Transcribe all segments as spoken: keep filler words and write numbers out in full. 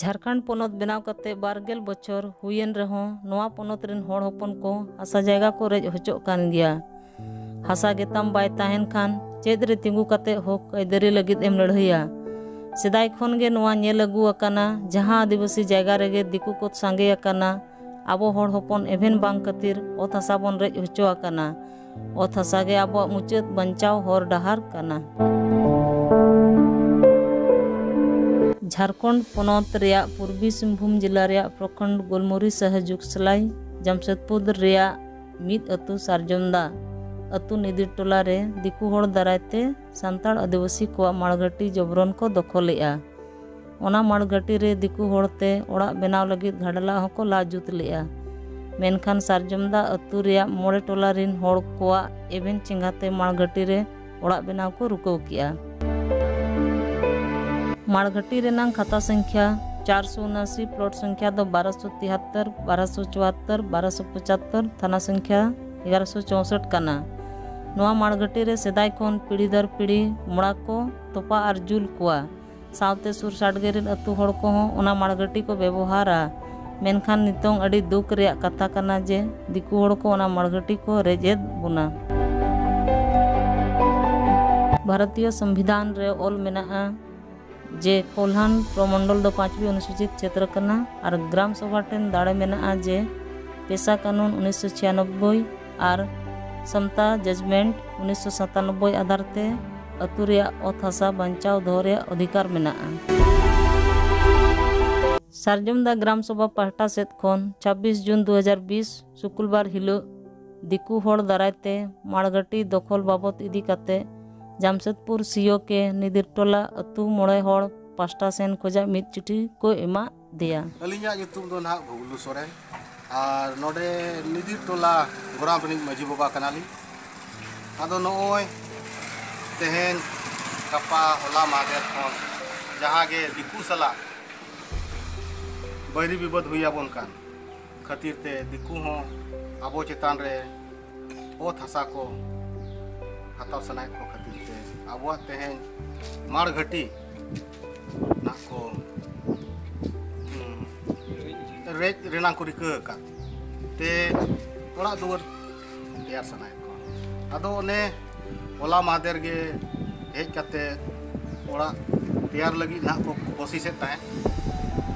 ᱡᱷᱟᱲᱠᱷᱚᱸᱰ ᱯᱚᱱᱚᱛ ᱵᱮᱱᱟᱣ ᱠᱟᱛᱮ ᱵᱟᱨ ᱜᱮᱞ ᱵᱚᱪᱷᱚᱨ ᱦᱩᱭᱮᱱ ᱨᱮᱦᱚᱸ, ᱱᱚᱣᱟ ᱯᱚᱱᱚᱛ ᱨᱮᱱ ᱦᱚᱲ ᱦᱚᱯᱚᱱ ᱠᱚ ᱦᱟᱥᱟ ᱡᱟᱭᱜᱟ ᱠᱚ ᱨᱮᱡ ᱦᱚᱪᱚᱜ ᱠᱟᱱ ᱜᱮᱭᱟ᱾ ᱦᱟᱥᱟ ᱜᱮᱛᱟᱢ ᱵᱟᱭ ᱛᱟᱦᱮᱱ ᱠᱷᱟᱱ ᱪᱮᱫ ᱨᱮ ᱛᱤᱸᱜᱩ ᱠᱟᱛᱮ ᱦᱚᱠ ᱟᱹᱭᱫᱟᱹᱨᱤ ᱞᱟᱹᱜᱤᱫ ᱮᱢ ᱞᱟᱹᱲᱦᱟᱹᱭᱟ? ᱥᱮᱫᱟᱭ ᱠᱷᱚᱱ ᱜᱮ ᱱᱚᱣᱟ ᱧᱮᱞ ᱟᱹᱜᱩ ᱟᱠᱟᱱᱟ, ᱡᱟᱦᱟᱸ ᱟᱹᱫᱤᱵᱟᱹᱥᱤ ᱡᱟᱭᱜᱟ ᱨᱮᱜᱮ ᱫᱤᱠᱩ ᱠᱚ ᱥᱟᱸᱜᱮ ᱟᱠᱟᱱᱟ, ᱟᱵᱚ ᱦᱚᱲ ᱦᱚᱯᱚᱱ ᱮᱵᱷᱮᱱ ᱵᱟᱝ ᱠᱷᱟᱹᱛᱤᱨ ᱚᱛ ᱦᱟᱥᱟ ᱵᱚᱱ ᱨᱮᱡ ᱦᱚᱪᱚ ᱟᱠᱟᱱᱟ᱾ ᱚᱛ ᱦᱟᱥᱟ ᱜᱮ ᱟᱵᱚᱣᱟᱜ ᱢᱩᱪᱟᱹᱫ ᱵᱟᱧᱪᱟᱣ ᱦᱚᱨ ᱰᱟᱦᱟᱨ ᱠᱟᱱᱟ᱾ ᱡᱷᱟᱲᱠᱷᱚᱸᱰ ᱯᱚᱱᱚᱛ ᱨᱮᱭᱟᱜ ᱯᱩᱨᱵᱤ ᱥᱤᱝᱵᱷᱩᱢ ᱡᱮᱞᱟ ᱨᱮᱭᱟᱜ ᱯᱨᱚᱠᱷᱚᱸᱰ ᱜᱳᱞᱢᱩᱨᱤ ᱥᱟᱦᱟᱨ ᱡᱩᱜᱽᱥᱟᱞᱟᱭ ᱡᱟᱢᱥᱮᱫᱽᱯᱩᱨ ᱨᱮᱭᱟᱜ ᱢᱤᱫ ᱟᱹᱛᱩ ᱥᱟᱨᱡᱚᱢᱫᱟ ᱟᱹᱛᱩ ᱱᱤᱫᱤᱨ ᱴᱚᱞᱟ ᱨᱮ ᱫᱤᱠᱩ ᱦᱚᱲ ᱫᱟᱨᱟᱭ ᱛᱮ ᱥᱟᱱᱛᱟᱲ ᱟᱹᱫᱤᱵᱟᱹᱥᱤ ᱠᱚᱣᱟᱜ ᱢᱟᱲᱜᱷᱟᱹᱴᱤ ᱡᱚᱵᱽᱨᱚᱱ ᱠᱚ ᱫᱚᱠᱷᱚᱞᱮᱫᱼᱟ᱾ ᱚᱱᱟ ᱢᱟᱲᱜᱷᱟᱹᱴᱤ ᱨᱮ ᱫᱤᱠᱩ ᱦᱚᱲᱛᱮ ᱚᱲᱟᱜ ᱵᱮᱱᱟᱣ ᱞᱟᱹᱜᱤᱫ ᱜᱷᱟᱰᱞᱟᱜ ᱦᱚᱸᱠᱚ ᱞᱟ ᱡᱩᱛ ᱞᱮᱫᱼᱟ᱾ ᱢᱮᱱᱠᱷᱟᱱ ᱥᱟᱨᱡᱚᱢᱫᱟ ᱟᱹᱛᱩ ᱨᱮᱭᱟᱜ ᱢᱚᱬᱮ ᱴᱚᱞᱟ ᱨᱤᱱ ᱦᱚᱲ ᱠᱚᱣᱟᱜ ᱮᱵᱷᱮᱱ ᱪᱮᱸᱜᱷᱟᱛᱮ ᱢᱟᱲᱜᱷᱟᱹᱴᱤ ᱨᱮ ᱚᱲᱟᱜ ᱵᱮᱱᱟᱣ ᱠᱚ ᱨᱩᱠᱟᱹᱣ ᱠᱮᱫᱼᱟ᱾ ᱢᱟᱲᱜᱷᱟᱹᱴᱤ ᱨᱮᱱᱟᱝ ᱠᱷᱟᱛᱟ ᱥᱚᱝᱠᱷᱭᱟ ᱪᱟᱨᱥᱚ ᱩᱱᱟᱥᱤ, ᱯᱞᱚᱴ ᱥᱚᱝᱠᱷᱭᱟ ᱫᱚ ᱵᱟᱨᱚᱥᱚ ᱛᱤᱦᱟᱛᱛᱚᱨ, ᱵᱟᱨᱚᱥᱚ ᱪᱩᱣᱟᱛᱛᱚᱨ, ᱵᱟᱨᱚᱥᱚ ᱯᱚᱪᱟᱛᱛᱚᱨ, ᱛᱷᱟᱱᱟ ᱥᱚᱝᱠᱷᱭᱟ ᱮᱜᱟᱨᱚᱥᱚ ᱪᱳᱥᱚᱴ ᱠᱟᱱᱟ᱾ ᱱᱚᱣᱟ ᱢᱟᱲᱜᱷᱟᱹᱴᱤ ᱨᱮ ᱥᱮᱫᱟᱭ ᱠᱷᱚᱱ ᱯᱤᱲᱦᱤ ᱫᱚᱨ ᱯᱤᱲᱦᱤ ᱢᱚᱲᱟ ᱠᱚ ᱛᱚᱯᱟ ᱟᱨ ᱡᱩᱞ ᱠᱚᱣᱟ᱾ ᱥᱟᱶᱛᱮ ᱥᱩᱨ ᱥᱟᱰᱜᱮ ᱨᱤᱱ ᱟᱹᱛᱩ ᱦᱚᱲ ᱠᱚᱦᱚᱸ ᱚᱱᱟ ᱢᱟᱲᱜᱷᱟᱹᱴᱤ ᱠᱚ ᱵᱮᱵᱚᱦᱟᱨᱟ᱾ ᱢᱮᱱᱠᱷᱟᱱ ᱱᱤᱛᱚᱝ ᱟᱹᱰᱤ ᱫᱩᱠ ᱨᱮᱭᱟᱜ ᱠᱟᱛᱷᱟ ᱠᱟᱱᱟ ᱡᱮ ᱫᱤᱠᱩ ᱦᱚᱲ ᱠᱚ ᱚᱱᱟ ᱢᱟᱲᱜᱷᱟᱹᱴᱤ ᱠᱚ ᱨᱮᱡ ᱮᱫ ᱵᱚᱱᱟ᱾ ᱵᱷᱟᱨᱚᱛᱤᱭᱚ ᱥᱚᱝᱵᱤᱫᱷᱟᱱ ᱨᱮ ᱚᱞ ᱢᱮᱱᱟᱜᱼᱟ ᱡᱮ ᱠᱳᱞᱦᱟᱱ ᱯᱨᱚᱢᱚᱱᱰᱚᱞ ᱫᱚ ᱯᱟᱸᱪᱣᱤ ᱚᱱᱩᱥᱩᱪᱤᱛ ᱪᱷᱮᱛᱨᱚ ᱠᱟᱱᱟ ᱟᱨ ᱜᱨᱟᱢ ᱥᱚᱵᱷᱟ ᱴᱷᱮᱱ ᱫᱟᱲᱮ ᱢᱮᱱᱟᱜᱼᱟ ᱡᱮ ᱯᱮᱥᱟ ᱠᱟᱹᱱᱩᱱ ᱩᱱᱤᱥᱥᱚ ᱪᱷᱤᱭᱟᱱᱚᱵᱵᱳᱭ ᱟᱨ ᱥᱟᱢᱛᱟ ᱡᱟᱡᱽᱢᱮᱱᱴ ᱩᱱᱤᱥᱥᱚ ᱥᱟᱛᱟᱱᱚᱵᱵᱳᱭ ᱟᱫᱷᱟᱨ ᱛᱮ ᱟᱹᱛᱩ ᱨᱮᱭᱟᱜ ᱚᱛ ᱦᱟᱥᱟ ᱵᱟᱧᱪᱟᱣ ᱫᱚᱦᱚ ᱨᱮᱭᱟᱜ ᱚᱫᱷᱤᱠᱟᱨ ᱢᱮᱱᱟᱜᱼᱟ᱾ ᱥᱟᱨᱡᱚᱢᱫᱟ ᱜᱨᱟᱢ ᱥᱚᱵᱷᱟ ᱯᱟᱦᱴᱟ ᱥᱮᱫ ᱠᱷᱚᱱ ᱪᱷᱟᱵᱵᱤᱥ ᱡᱩᱱ ᱫᱩ ᱦᱟᱡᱟᱨ ᱵᱤᱥ ᱥᱩᱠᱩᱞᱵᱟᱨ ᱦᱤᱞᱳᱜ ᱫᱤᱠᱩ ᱦᱚᱲ ᱫᱟᱨᱟᱭ ᱛᱮ ᱢᱟᱲᱜᱷᱟᱹᱴᱤ ᱫᱚᱠᱷᱚᱞ ᱵᱟᱵᱚᱛ ᱤᱫᱤ ᱠᱟᱛᱮ ᱡᱟᱢᱥᱮᱫᱽᱯᱩᱨ ᱥᱤᱭᱳ ᱠᱮ ᱱᱤᱫᱤᱨ ᱴᱚᱞᱟ ᱟᱹᱛᱩ ᱢᱚᱬᱮ ᱦᱚᱲ ᱯᱟᱥᱴᱟ ᱥᱮᱱ ᱠᱷᱚᱡᱟᱜ ᱢᱤᱫ ᱪᱤᱴᱷᱤ ᱠᱚ ᱮᱢᱟᱫ ᱫᱮᱭᱟ᱾ ᱟᱹᱞᱤᱧᱟᱜ ᱧᱩᱛᱩᱢ ᱫᱚ ᱱᱟᱦᱟᱜ ᱵᱷᱩᱜᱞᱩ ᱥᱚᱨᱮᱱ ᱟᱨ ᱱᱚᱰᱮ ᱱᱤᱫᱤᱨ ᱴᱚᱞᱟ ᱜᱚᱲᱟᱢ ᱨᱤᱱᱤᱡ ᱢᱟᱹᱡᱷᱤ ᱵᱟᱵᱟ ᱠᱟᱱᱟᱞᱤᱧ᱾ ᱟᱫᱚ ᱱᱚᱜᱼᱚᱭ ᱛᱮᱦᱮᱧ, ᱜᱟᱯᱟ, ᱦᱚᱞᱟ ᱢᱟᱦᱫᱮᱨ ᱠᱷᱚᱱ ᱡᱟᱦᱟᱸ ᱜᱮ ᱫᱤᱠᱩ ᱥᱟᱞᱟᱜ ᱵᱟᱹᱭᱨᱤ ᱵᱤᱵᱟᱹᱫ ᱦᱩᱭ ᱟᱵᱚᱱ ᱠᱟᱱ ᱠᱷᱟᱹᱛᱤᱨ ᱛᱮ ᱫᱤᱠᱩ ᱦᱚᱸ ᱟᱵᱚ ᱪᱮᱛᱟᱱ ᱨᱮ ᱚᱛ ᱦᱟᱥᱟ ᱠᱚ ᱦᱟᱛᱟᱣ ᱥᱟᱱᱟᱭᱮᱫ ᱠᱚ ᱠᱷᱟᱹᱛᱤᱨ ᱛᱮ ᱟᱵᱚᱣᱟᱜ ᱛᱮᱦᱮᱧ ᱢᱟᱲ ᱜᱷᱟᱹᱴᱤ ᱱᱟᱜ ᱠᱚ ᱨᱮᱡ ᱨᱮᱱᱟᱜ ᱠᱚ ᱨᱤᱠᱟᱹ ᱟᱠᱟᱫ ᱛᱮ ᱚᱲᱟᱜ ᱫᱩᱣᱟᱹᱨ ᱛᱮᱭᱟᱨ ᱥᱟᱱᱟᱭᱮᱫ ᱠᱚᱣᱟ᱾ ᱟᱫᱚ ᱚᱱᱮ ᱦᱚᱞᱟ ᱢᱟᱦᱫᱮᱨ ᱜᱮ ᱦᱮᱡ ᱠᱟᱛᱮ ᱚᱲᱟᱜ ᱛᱮᱭᱟᱨ ᱞᱟᱹᱜᱤᱫ ᱱᱟᱦᱟᱜ ᱠᱚ ᱠᱳᱥᱤᱥᱮᱫ ᱛᱟᱦᱮᱸᱫ,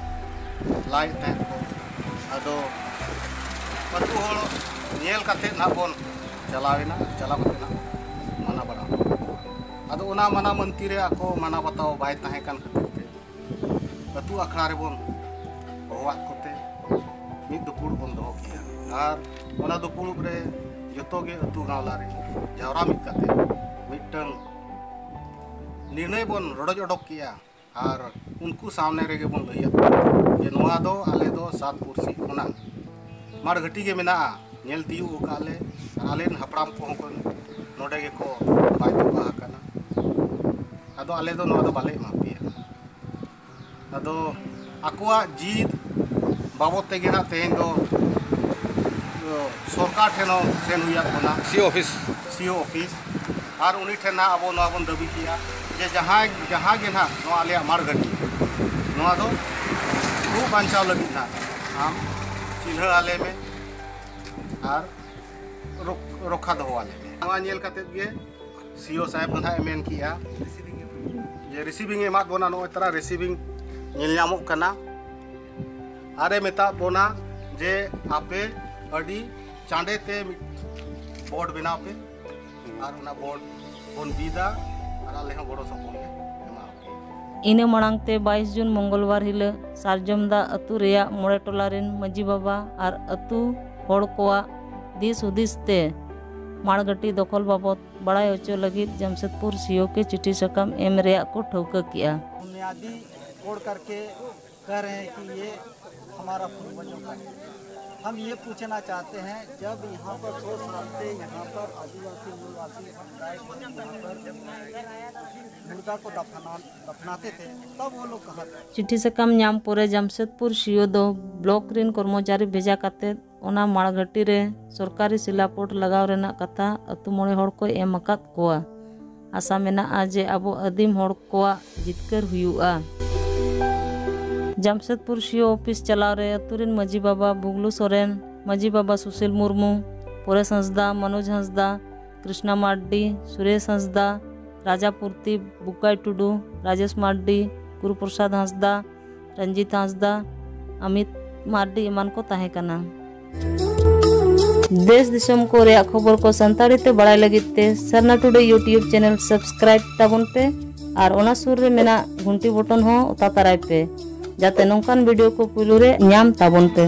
ᱞᱟᱭᱮᱫ ᱛᱟᱦᱮᱸᱫ ᱠᱚ᱾ ᱟᱫᱚ ᱟᱹᱛᱩ ᱦᱚᱲ ᱧᱮᱞ ᱠᱟᱛᱮ ᱱᱟᱦᱟᱜ ᱵᱚᱱ ᱪᱟᱞᱟᱣᱮᱱᱟ, ᱪᱟᱞᱟᱣ ᱠᱟᱛᱮ ᱱᱟᱦᱟᱜ ᱢᱟᱱᱟ ᱵᱟᱲᱟ ᱦᱚᱴᱚ ᱠᱟᱜ ᱠᱚᱣᱟ᱾ ᱟᱫᱚ ᱚᱱᱟ ᱢᱟᱱᱟ ᱢᱟᱹᱱᱛᱤ ᱨᱮ ᱟᱠᱚ ᱢᱟᱱᱟ ᱵᱟᱛᱟᱣ ᱵᱟᱭ ᱛᱟᱦᱮᱸ ᱠᱟᱱ ᱠᱷᱟᱹᱛᱤᱨ ᱛᱮ ᱟᱹᱛᱩ ᱟᱠᱷᱲᱟ ᱨᱮᱵᱚᱱ ᱦᱚᱦᱚᱣᱟᱫ ᱠᱚᱛᱮ ᱢᱤᱫ ᱫᱩᱯᱩᱲᱩᱵ ᱵᱚᱱ ᱫᱚᱦᱚ ᱠᱮᱜᱼᱟ᱾ ᱟᱨ ᱚᱱᱟ ᱫᱩᱯᱩᱲᱩᱵ ᱨᱮ ᱡᱚᱛᱚ ᱜᱮ ᱟᱹᱛᱩ ᱜᱟᱶᱞᱟ ᱨᱮ ᱡᱟᱣᱨᱟ ᱢᱤᱫ ᱠᱟᱛᱮ ᱢᱤᱫᱴᱟᱝ ᱱᱤᱨᱬᱚᱭ ᱵᱚᱱ ᱨᱚᱰᱚᱡ ᱚᱰᱚᱠ ᱠᱮᱜᱼᱟ᱾ ᱟᱨ ᱩᱱᱠᱩ ᱥᱟᱢᱱᱮ ᱨᱮᱜᱮ ᱵᱚᱱ ᱞᱟᱹᱭ ᱟᱠᱚᱣᱟ ᱡᱮ ᱱᱚᱣᱟ ᱫᱚ ᱟᱞᱮ ᱫᱚ ᱥᱟᱛ ᱯᱩᱨᱥᱤ ᱠᱷᱚᱱᱟᱝ ᱢᱟᱲᱜᱷᱟᱹᱴᱤ ᱜᱮ ᱢᱮᱱᱟᱜᱼᱟ, ᱧᱮᱞ ᱛᱤᱭᱳᱜ ᱟᱠᱟᱫ ᱞᱮ, ᱟᱨ ᱟᱞᱮ ᱨᱮᱱ ᱦᱟᱯᱲᱟᱢ ᱠᱚᱦᱚᱸ ᱠᱚ ᱱᱚᱰᱮ ᱜᱮᱠᱚ ᱵᱟᱭ ᱛᱚᱯᱟ ᱟᱠᱟᱱᱟ᱾ ᱟᱫᱚ ᱟᱞᱮ ᱫᱚ ᱱᱚᱣᱟ ᱫᱚ ᱵᱟᱞᱮ ᱮᱢᱟ ᱯᱮᱭᱟ᱾ ᱟᱫᱚ ᱟᱠᱚᱣᱟᱜ ᱡᱤᱫ ᱵᱟᱵᱚᱫ ᱛᱮᱜᱮ ᱱᱟᱜ ᱛᱮᱦᱮᱧ ᱫᱚ ᱥᱚᱨᱠᱟᱨ ᱴᱷᱮᱱ ᱦᱚᱸ ᱥᱮᱱ ᱦᱩᱭᱟᱫ ᱵᱚᱱᱟ, ᱥᱤ ᱚᱯᱷᱤᱥ᱾ ᱥᱤ ᱚᱯᱷᱤᱥ᱾ ᱟᱨ ᱩᱱᱤ ᱴᱷᱮᱱ ᱱᱟᱜ ᱟᱵᱚ ᱱᱚᱣᱟ ᱵᱚᱱ ᱫᱟᱹᱵᱤ ᱠᱮᱜᱼᱟ ᱡᱮ ᱡᱟᱦᱟᱸᱭ ᱡᱟᱦᱟᱸ ᱜᱮ ᱱᱟᱜ ᱱᱚᱣᱟ ᱟᱞᱮᱭᱟᱜ ᱢᱟᱲ ᱜᱷᱟᱹᱴᱤ, ᱱᱚᱣᱟ ᱫᱚ ᱠᱷᱩᱵ ᱵᱟᱧᱪᱟᱣ ᱞᱟᱹᱜᱤᱫ ᱱᱟᱜ ᱟᱢ ᱪᱤᱱᱦᱟᱹ ᱟᱞᱮ ᱢᱮ ᱟᱨ ᱨᱚᱠ- ᱨᱚᱠᱠᱷᱟ ᱫᱚᱦᱚ ᱟᱞᱮ ᱢᱮ᱾ ᱱᱚᱣᱟ ᱧᱮᱞ ᱠᱟᱛᱮᱫ ᱜᱮ ᱥᱤ ᱚ ᱥᱟᱦᱮᱵᱽ ᱫᱚ ᱱᱟᱜ ᱮ ᱢᱮᱱ ᱠᱮᱜᱼᱟ ᱡᱮ ᱨᱤᱥᱤᱵᱷᱤᱝ ᱮ ᱮᱢᱟᱫ ᱵᱚᱱᱟ, ᱱᱚᱜᱼᱚᱭ ᱛᱟᱨᱟ ᱨᱤᱥᱤᱵᱷᱤᱝ ᱧᱮᱞ ᱧᱟᱢᱚᱜ ᱠᱟᱱᱟ᱾ ᱟᱨᱮ ᱢᱮᱛᱟᱫ ᱵᱚᱱᱟ ᱡᱮ ᱟᱯᱮ ᱟᱹᱰᱤ ᱪᱟᱸᱰᱮ ᱛᱮ ᱢᱤᱫ ᱵᱳᱨᱰ ᱵᱮᱱᱟᱣ ᱯᱮ ᱟᱨ ᱚᱱᱟ ᱵᱳᱨᱰ ᱵᱚᱱ ᱵᱤᱫᱟ ᱟᱨ ᱟᱞᱮ ᱦᱚᱸ ᱜᱚᱲᱚ ᱥᱚᱯᱚᱦᱚᱫ ᱞᱮ ᱮᱢᱟ ᱯᱮᱭᱟ᱾ ᱤᱱᱟᱹ ᱢᱟᱲᱟᱝ ᱛᱮ ᱵᱟᱭᱤᱥ ᱡᱩᱱ ᱢᱚᱝᱜᱚᱞᱵᱟᱨ ᱦᱤᱞᱳᱜ ᱥᱟᱨᱡᱚᱢ ᱫᱟᱜ ᱟᱹᱛᱩ ᱨᱮᱭᱟᱜ ᱢᱚᱬᱮ ᱴᱚᱞᱟ ᱨᱮᱱ ᱢᱟᱹᱡᱷᱤ ᱵᱟᱵᱟ ᱟᱨ ᱟᱹᱛᱩ ᱦᱚᱲ ᱠᱚᱣᱟᱜ ᱫᱤᱥ ᱦᱩᱫᱤᱥ ᱛᱮ ᱢᱟᱲᱜᱷᱟᱹᱴᱤ ᱫᱚᱠᱷᱚᱞ ᱵᱟᱵᱚᱫ ᱵᱟᱲᱟᱭ ᱦᱚᱪᱚ ᱞᱟᱹᱜᱤᱫ ᱡᱟᱢᱥᱮᱫᱽᱯᱩᱨ ᱥᱤ ᱚ ᱠᱮ ᱪᱤᱴᱷᱤ ᱥᱟᱠᱟᱢ ᱮᱢ ᱨᱮᱭᱟᱜ ᱠᱚ ᱴᱷᱟᱹᱣᱠᱟᱹ ᱠᱮᱜᱼᱟ᱾ ᱵᱩᱱᱤᱭᱟᱫᱤ ᱠᱚᱲ ᱠᱟᱨᱠᱮ ᱠᱟᱦ ᱨᱮ ᱦᱮᱸ ᱠᱤ ᱭᱮ ᱦᱟᱢᱟᱨᱟ ᱯᱩᱨᱵᱚᱡᱚ ᱠᱟ ᱦᱮᱸ᱾ ᱦᱟᱢ ᱭᱮ ᱯᱩᱪᱷᱱᱟ ᱪᱟᱦᱛᱮ ᱦᱮᱸ, ᱡᱟᱵ ᱭᱟᱦᱟᱸ ᱯᱟᱨ ᱥᱚ ᱥᱟᱞ ᱥᱮ ᱭᱟᱦᱟᱸ ᱯᱟᱨ ᱟᱫᱤᱵᱟᱥᱤ ᱢᱩᱞ ᱟᱥᱤ ᱥᱟᱢᱩᱫᱟᱭ ᱠᱚ ᱭᱟᱦᱟᱸ ᱯᱟᱨ ᱢᱩᱨᱫᱟ ᱠᱚ ᱫᱟᱯᱷᱟᱱᱟ ᱫᱟᱯᱷᱱᱟᱛᱮ ᱛᱮ ᱛᱟᱵ ᱣᱚ ᱞᱚᱜ ᱠᱟᱦᱟ ᱛᱷᱟ᱾ ᱪᱤᱴᱷᱤ ᱥᱟᱠᱟᱢ ᱧᱟᱢ ᱯᱚᱨᱮ ᱡᱟᱢᱥᱮᱫᱽᱯᱩᱨ ᱥᱤ ᱚ ᱫᱚ ᱵᱞᱚᱠ ᱨᱤᱱ ᱠᱚᱨᱢᱚᱪᱟᱨᱤ ᱵᱷᱮᱡᱟ ᱠᱟᱛᱮ ᱚᱱᱟ ᱢᱟᱲᱜᱷᱟᱹᱴᱤ ᱨᱮ ᱥᱚᱨᱠᱟᱨᱤ ᱥᱤᱞᱟᱯᱚᱴ ᱞᱟᱜᱟᱣ ᱨᱮᱱᱟᱜ ᱠᱟᱛᱷᱟ ᱟᱹᱛᱩ ᱢᱚᱬᱮ ᱦᱚᱲ ᱠᱚᱭ ᱮᱢ ᱟᱠᱟᱫ ᱠᱚᱣᱟ᱾ ᱟᱥᱟ ᱢᱮᱱᱟᱜᱼᱟ ᱡᱮ ᱟᱵᱚ ᱟᱹᱫᱤᱢ ᱦᱚᱲ ᱠᱚᱣᱟᱜ ᱡᱤᱛᱠᱟᱹᱨ ᱦᱩᱭᱩᱜᱼᱟ᱾ ᱡᱟᱢᱥᱮᱫᱽᱯᱩᱨ ᱥᱤ ᱳ ᱚᱯᱷᱤᱥ ᱪᱟᱞᱟᱣ ᱨᱮ ᱟᱹᱛᱩ ᱨᱮᱱ ᱢᱟᱹᱡᱷᱤ ᱵᱟᱵᱟ ᱵᱩᱜᱞᱩ ᱥᱚᱨᱮᱱ, ᱢᱟᱹᱡᱷᱤ ᱵᱟᱵᱟ ᱥᱩᱥᱤᱞ ᱢᱩᱨᱢᱩ, ᱯᱚᱨᱮᱥ ᱦᱟᱸᱥᱫᱟ, ᱢᱚᱱᱳᱡᱽ ᱦᱟᱸᱥᱫᱟ, ᱠᱨᱤᱥᱱᱟ ᱢᱟᱨᱰᱤ, ᱥᱩᱨᱮᱥ ᱦᱟᱸᱥᱫᱟ, ᱨᱟᱡᱟ ᱯᱩᱨᱛᱤ, ᱵᱩᱠᱟᱭ ᱴᱩᱰᱩ, ᱨᱟᱡᱮᱥ ᱢᱟᱨᱰᱤ, ᱜᱩᱨᱩ ᱯᱨᱚᱥᱟᱫᱽ ᱦᱟᱸᱥᱫᱟ, ᱨᱚᱧᱡᱤᱛ ᱦᱟᱸᱥᱫᱟ, ᱚᱢᱤᱛ ᱢᱟᱨᱰᱤ ᱮᱢᱟᱱ ᱠᱚ ᱛᱟᱦᱮᱸ ᱠᱟᱱᱟ᱾ ᱫᱮᱥ ᱫᱤᱥᱚᱢ ᱠᱚ ᱨᱮᱭᱟᱜ ᱠᱷᱚᱵᱚᱨ ᱠᱚ ᱥᱟᱱᱛᱟᱲᱤ ᱛᱮ ᱵᱟᱲᱟᱭ ᱞᱟᱹᱜᱤᱫ ᱛᱮ ᱥᱟᱨᱱᱟ ᱴᱩᱰᱮ YouTube ᱪᱮᱱᱮᱞ ᱥᱟᱵᱥᱠᱨᱟᱭᱤᱵ ᱛᱟᱵᱚᱱ ᱯᱮ ᱟᱨ ᱚᱱᱟ ᱥᱩᱨ ᱨᱮ ᱢᱮᱱᱟᱜ ᱜᱷᱩᱱᱴᱤ ᱵᱚᱴᱚᱱ ᱦᱚᱸ ᱚᱛᱟ ᱛᱟᱨᱟᱭ ᱯᱮ, ᱡᱟᱛᱮ ᱱᱚᱝᱠᱟᱱ ᱵᱷᱤᱰᱤᱭᱳ ᱠᱚ ᱯᱩᱭᱞᱩ ᱨᱮ ᱧᱟᱢ ᱛᱟᱵᱚᱱ ᱯᱮ᱾